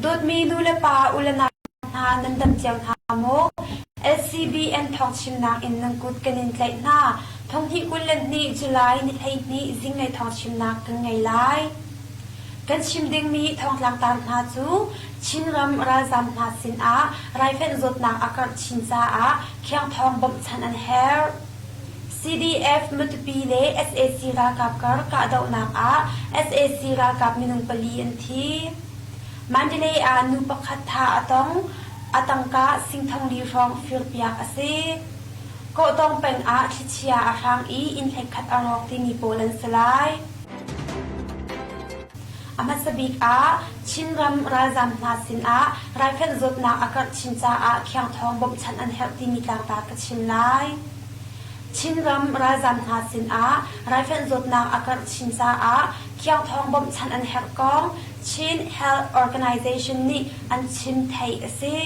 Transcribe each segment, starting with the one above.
Dawtmi nu le pa u le nau hna nan dam cio hna maw? LCBN thawngchimnak in nan kut kan in tlaih hna. Thonghnih 22 July ni 12 zinglei thawngchimnak kan ngei lai. Kan chim dingmi thawngtlangtar hna cu Chinram ralzaam hna sinah raifanh zawtnak a karh chin caah khiangthawng bawmhchanh an herh. CDF Matupi le sac ralkap kar kahdohnak ah sac ralkap minung pali an thi. Mandalay ah nu pakhat thah a tong, a tangka sing thongli hrawng firpiak a si. Kawhtawng peng ah thlichia a hrang i inn hleikhat a rawk timi pawl an si lai. A hmasa bik ah Chinram ralzaam hna sinah raifanh zawtnak a karh chin caah khiangthawng bawmhchanh an herh timi tlangtar ka chim lai. Chinram ralzaam hna sinah raifanh zawtnak a karh chin caah khiangthawng bawmhchanh an herh kong Chin Health Organization nih an chim theih a si.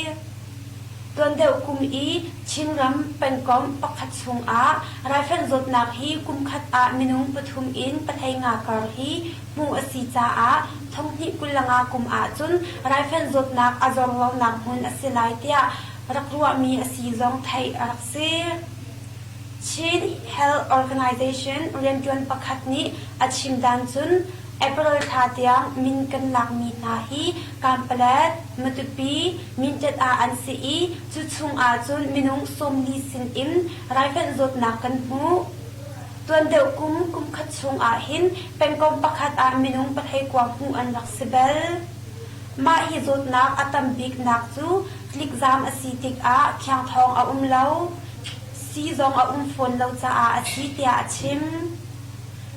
Tuan deuh kum i Chinram pengkomh pakhat chungah raifanh zawtnak hi kumkhat ah minung pathum in pahleinga kar hi hmuh a si caah 2025 kum ahcun raifanh zawtnak a zor lonak hmun a si lai tiah rak ruahmi a si zong theih a rak si. Chin Health Organization rianṭuan pakhat nih a chim dan cun April thla tiang min kan lakmi hna hi Kanpalet, Matupi, Mindat ah an si i cu chung ahcun minung 40 sin in raifanh zawtnak kan hmuh. Tuan deuh kum kumkhat chung ahhin pengkomh pakhat ah minung pahleikua hmuh an rak si bal. Mah hi zawtnak a tam biknak cu tlikzaam a si tikah khiangthawng a um lo, sii zong a um fawn lo caah a si tiah a chim.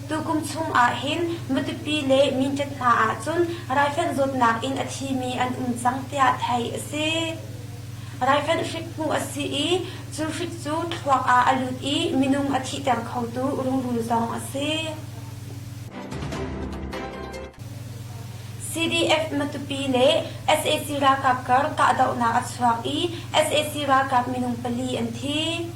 Tukum chung ahhin Matupi le Mindat hna ahcun raifanh zawtnak in a thimi an um cang tiah theih a si. Raifanh hrik hmuh a si i cu hrik cu thluak ah a lut i minung a thihter khotu rungrul zong a si. CDF Matupi le sac ralkap kar kahdohnak a chuak i sac ralkap minung pali an thi.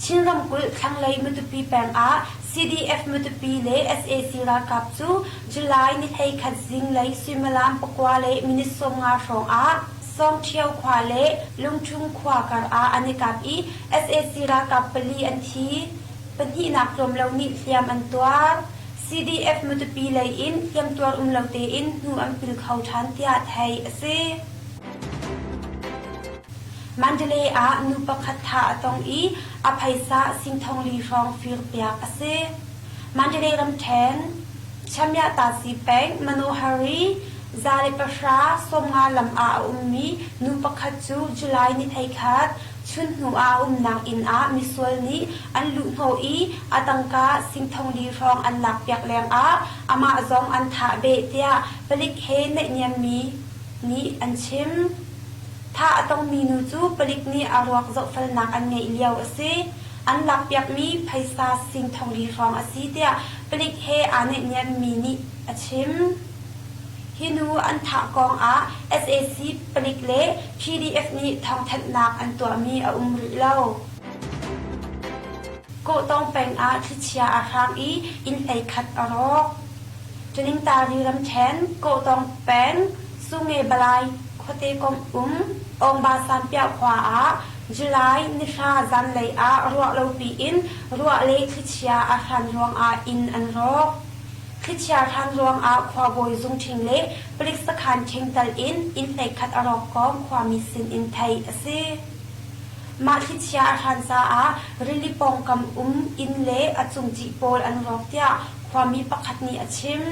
Chin ramkulh thlanglei Matupi peng ah CDF Matupi le sac ralkap cu July ni 11 zinglei suimilam pakua le minute 15 hrawng ah Songṭhio khua le Lungṭhung khua kar ah an i kap i sac ralkap pali an thi. Pahnihnak tlawm lo nih hliam an tuar. CDF Matupi lei in hliamtuar um lo tein hnu an pil kho ṭhan tiah theih a si. Mandalay ah nu pakhat thah a tong i a phaisa sing thongli hrawng firpiak a si. Mandalay ramṭhen Chamyatasi peng Manohari 150 lam ah a ummi nu pakhat cu July ni 11 chun hnu ah a umnak inn ah misual nih an luhhnawh i a tangka sing thongli hrawng an lakpiak lengah amah zong an thah beh tiah palik he naihniammi nih an chim. Thah a tongmi nu cu palik nih a ruak zohfelnak an ngeih lio a si. An lakpiakmi phaisa sing thongli hrawng a si tiah palik he aa naihniammi nih a chim. Hi nu an thah kong ah sac palik le PDF nih thawngthanhnak an tuahmi a um rih lo. Kawhtawng peng ah thlichia a hrang i inn hleikhat a rawk. Ṭaningtari ramṭhen Kawhtawng peng Sunge Balai khuate komh um Awngba Sanpiah khua ah July ni hra zanlei ah ruahlopi in ruah le thlichia a hran ruangah inn an rawk. Thlichia hran ruangah khuabawi zung ṭhing le palik sakhan ṭhing tal in inn hleikhat a rawk kong khuami sin in theih a si. Mah thlichia a hran caah rili pawngkam um inn le a cungcih pawl an rawk tiah khuami pakhat nih a chim.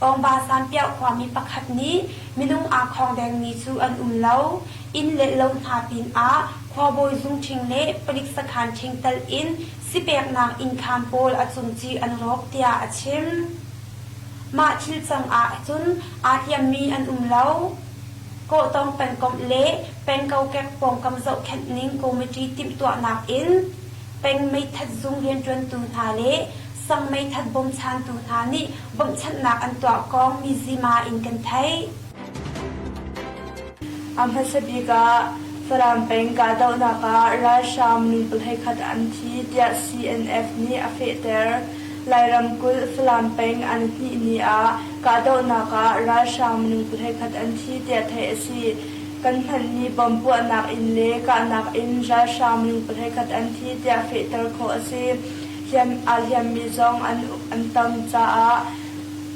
Pawngba Sanpiah khuami pakhat nih minung aa khawngdengmi cu an um lo. Inn le lo hna pinah khuabawi zung ṭhing le palik sakhan ṭhing tal in sipeknak innkhaan pawl a cungcih an rawk tiah a chim. Mah thil cang ahcun aa hliammi an um lo. Kawhtawng pengkomh le peng kokek pawngkam zohkhenh ning committee timhtuahnak in peng meithat zung rianṭuantu hna le sang meithat bawmchantu hna nih bawmhchanhnak an tuah kong Mizzima in kan theih. A hmasa bik ah Falam peng kahdohnak ah ralhrang minung 21 an thi tiah CNF nih a fehter. Lairam kulh Falam peng an hnih ni ah kahdohnak ah ralhrang minung 21 an thi tiah theih a si. Kan hmanhmi bomb puahnak in le kahnak in ralhrang minung 21 an thi tiah fehter khawh a si. Hliam aa hliammi zong an an tam caah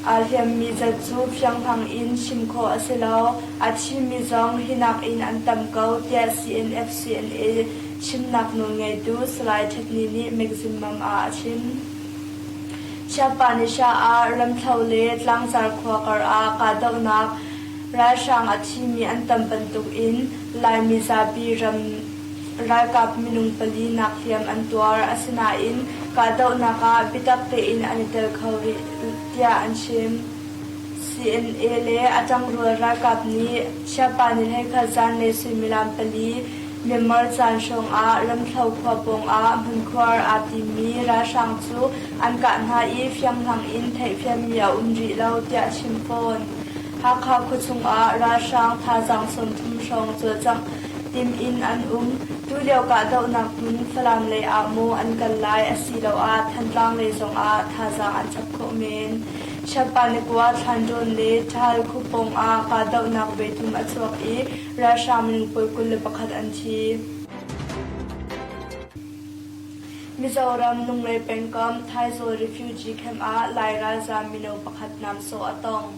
aa hliammi zat cu fianghlang in chim khawh a si lo. A thimi zong hi nakin an tam ko tiah CNF-CNA chimnak nawlngeitu Salai Htet Ni nih Maximum ah a chim. Chiapa Nisha ah Ramthlo le Tlangzar khua kar ah kahdohnak ralhrang a thimi an tam bantuk in Laimi zapi ram ralkap minung pali nak hliam an tuar. Asinain kahdohnak ah biatak tein an i tel kho rih tiah an chim. CNA le a ṭangrual ralkap nih Chiapa ni 11 zanlei suimilam pali Myanmar caan hrawngah Ramthlo khua pawngah hmunkhuar aa timmi ralhrang cu an kah hna i fianghlang in theihfianmi a um rih lo tiah a chim fawn. Hakha khuachung ah ralhrang thazaang 30 hrawng cawlcangh tim in an um. Tulio kahdohnak hmun Falam lei ah maw an kal lai asiloah Thantlang lei zongah thazaang an chap khawh men. Chiapanikua, Thlanrawn le Ṭhal khupawng ah kahdohnak voithum a chuak i ralhrang minung pawl 21 an thi. Mizoram Lunglei pengkomh Thaizawl refugee camp ah Lai ralzaam mino pakhat namsawh a tong.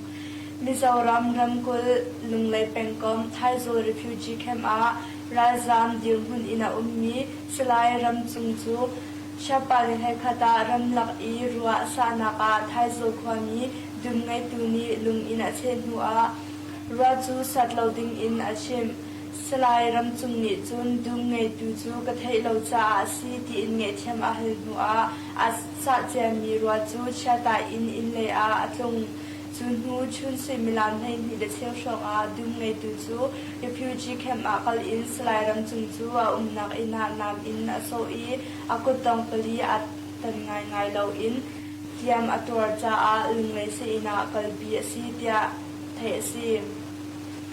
Mizoram ramkulh Lunglei pengkomh Thaizawl refugee camp ah ralzaam dirhmun in a ummi Salai Ram Cung cu Sherpa ni 11 ah ramlak i ruah sahnak ah Thaizawl khuami dum ngeitu nih lung in a cheh hnu ah ruah cu sat lo ding in a chimh. Salai Ramcung nih cun dum ngeitu cu ka theih lo caah a si tiin ngaihthiam a hal hnu ah aa sah ciami rua cu chiata in inn lei ah a tlung. Cu hnu chun suimilam 12 le cheu hrawng ah dum ngeitu cu refugee camp ah kal in Salai Ramcung cu a umnak inn ah nam in a sawh i a kutdong pali aa tan ngaingai loin hliam a tuar caah Lunglei sii-inn ah kalpi a si tiah theih a si.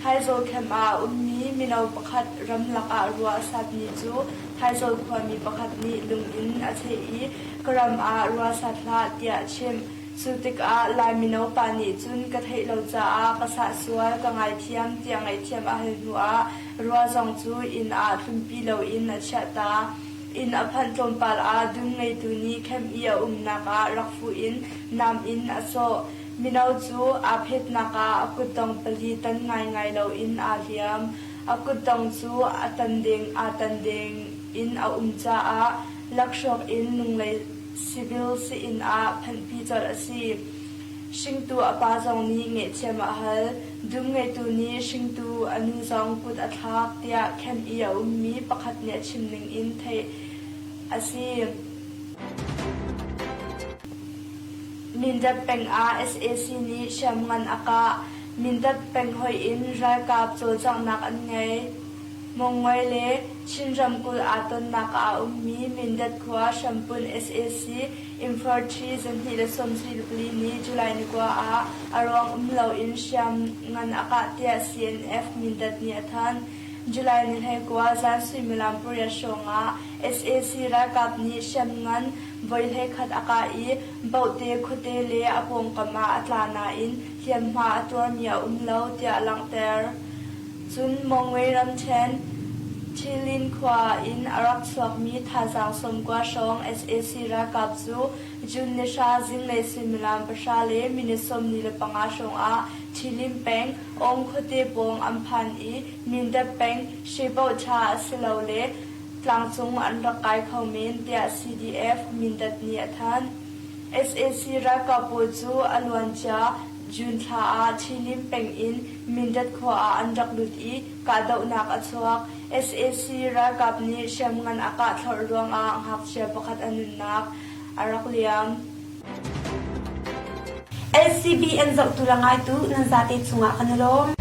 Thaizawl camp ah a ummi mino pakhat ramlak ah rua a satmi cu Thaizawl khuami pakhat nih lung in a cheh i ka ram ah rua sat hlah tiah a chimh. Cu tikah Lai mino pa nih cun ka theih lo caah ka sah sual, ka ngaithiam tiah ngaihthiam a hal hnu ah rua zong cu inn ah tlunpi loin a chiah ta. Inn a phanh tlawmpal ah dum ngeitu nih camp i a umnak ah rak fuh in nam in a sawh. Mino cu aa phetnak ah a kutdong pali tan ngaingai loin aa hliam. A kutdong cu a tan deng aa tan deng in a um caah lakhruak in Lunglei civil sii-inn ah phanhpi colh a si. Hringtu a pa zong nih ngaihthiam a hal. Dum ngeitu nih hringtu a nu zong kut a thlak tiah camp i a ummi pakhat nih a chim ning in theih a si. Mindat peng ah sac nih hriamngan a kah. Mindat peng hoih in ralkap cawlcanghnak an ngei. Mongwe le Chin ramkulh aa tonnak ah a ummi Mindat khua hrampun sac Infantry 274 nih July ni kua ah a ruang um loin hriamngan a kah tiah CNF Mindat nih a thanh. July ni 19 zan suimilam pariat hrawng ah sac ralkap nih hriamngan voi 11 a kah i Bohte khuate le a pawngkam ah a tla nain hliamhma a tuarmi a um lo tiah a langhter. Cun Mongwe ramṭhen Thilin khua in a rak chuakmi thazaang 90 hrawng sac ralkap cu June ni hra zinglei suimilam pahra le minute 45 hrawng ah Thilin peng Aung khuate pawng an phan i Mindat peng Shebohṭha asilole tlangcung an rak kai kho men tiah CDF Mindat nih a thanh. Sac ralkap pawl cu a luancia June thla ah Thilin peng in Mindat khua ah an rak lut i kahdohnak a chuak. Sac ralkap nih hriamngan a kah thlorh ruangah ngakchia pakhat a nunnak a rak liam. LCB an zohtu le ngaitu nan zate cungah kan i lawm.